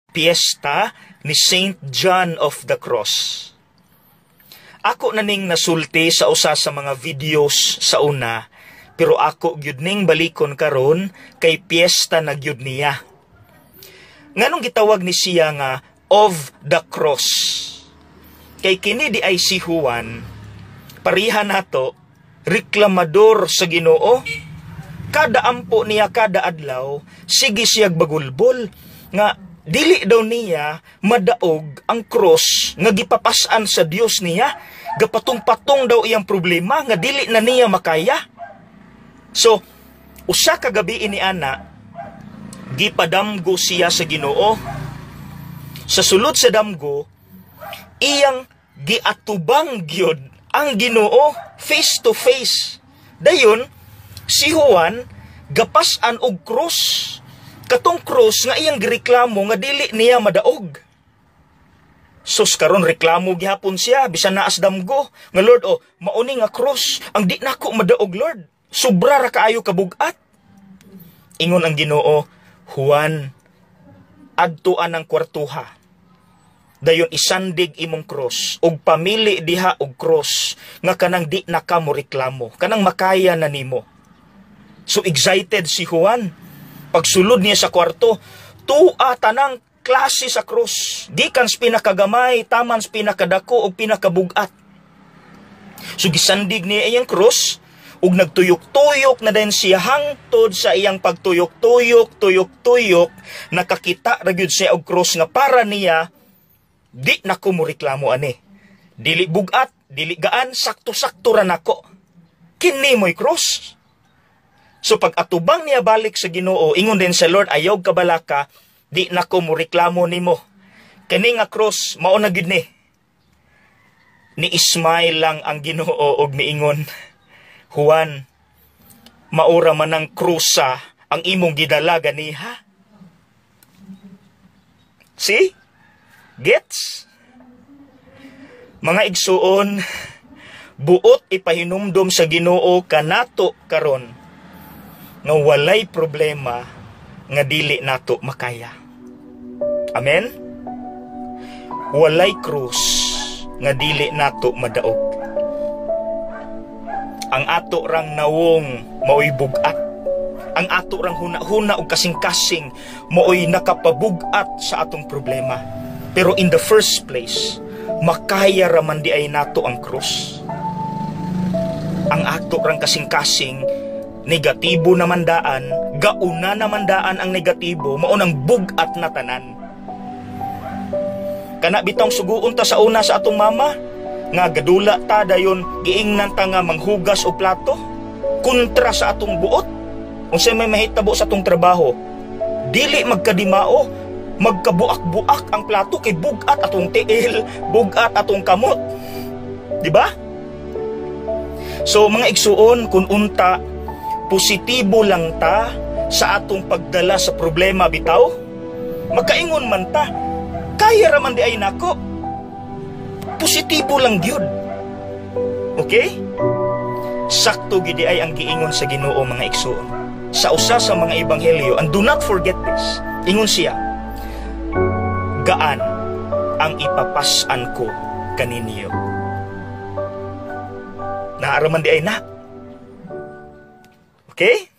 Piyesta ni Saint John of the Cross. Ako na ning nasulti sa usa sa mga videos sa una, pero ako gyud ning balikon karon kay piyesta na gyud niya. Nganong gitawag ni siya nga of the Cross? Kay kini di ay si Juan, pariha nato, reklamador sa Ginoo. Kada ampo niya kada adlaw, sige siyag bagulbol nga dili daw niya madaog ang cross nga gipapas-an sa Dios niya. Gapatong-patong daw iyang problema nga dili na niya makaya. So, usa ka gabi ini ana, gipadamgo siya sa Ginoo. Sa sulod sa damgo, iyang giatubang gyud ang Ginoo face to face. Dayon, si Juan gapas-an og cross, katong cross nga iyang gireklamo nga dili niya madaog. Sus, karon reklamo gihapon siya bisan naa sa damgo nga, "Lord, oh, mauni nga cross ang di nako madaog, Lord. Sobra ra kaayo kabugat." Ingon ang Ginoo, "Juan, adtuan ang kwartuha. Dayon isandig imong cross ug pamili diha og cross nga kanang di na ka mo reklamo, kanang makaya na nimo." So excited si Juan. Pagsulod niya sa kwarto, tua tanang klase sa krus. Gikan sa pinakagamay, taman sa pinakadako ug pinakabugat. So gisandig niya iyang krus ug nagtuyok-tuyok na din siya hangtod sa iyang pagtuyok-tuyok, tuyok-tuyok, nakakita ra gyud siya og krus nga para niya, "Di na ko mo reklamo ani. Dili bugat, dili gaan, sakto-sakto ra nako. Kini mo'y krus." So pag atubang niya balik sa Ginoo, ingon din sa Lord, "Ayaw kabalaka, di na ko mo reklamo nimo. Kani nga cross, mao na gid ni." Ni smile lang ang Ginoo og miingon, "Juan, maura man ang krusa ang imong gidala ganiha." See? Gets? Mga igsuon, buot ipahinumdom sa Ginoo kanato karon nga walay problema nga dili nato makaya. Amen? Walay krus nga dili nato madaog. Ang ato rang nawong maoy bugat. Ang ato rang huna-huna og kasing-kasing maoy nakapabugat sa atong problema. Pero in the first place, makaya ra man di ay nato ang krus. Ang ato rang kasing-kasing negatibo naman daan, gauna naman daan ang negatibo, mao nang bugat na tanan. Kana bitong suguon ta sa una sa atong mama, nga gadula ta, dayon giingnan ta nga manghugas og plato, kontra sa atong buot. Unsay may mahitabo sa atong trabaho? Dili magkadimao, magkabuak-buak ang plato kay bugat atong tiil, bugat atong kamot. Di ba? So mga igsuon, kung unta positibo lang ta sa atong pagdala sa problema bitaw, makaingon man ta, "Kaya ra man di ay nako." Positibo lang gyud. Okay? Sakto gid ay ang giingon sa Ginoo, mga igsuon. Sa usa sa mga ebanghelyo, and do not forget this. Ingon siya, "Gaan ang ipapas-an ko kaninyo." Naaraman di ay na. Okay?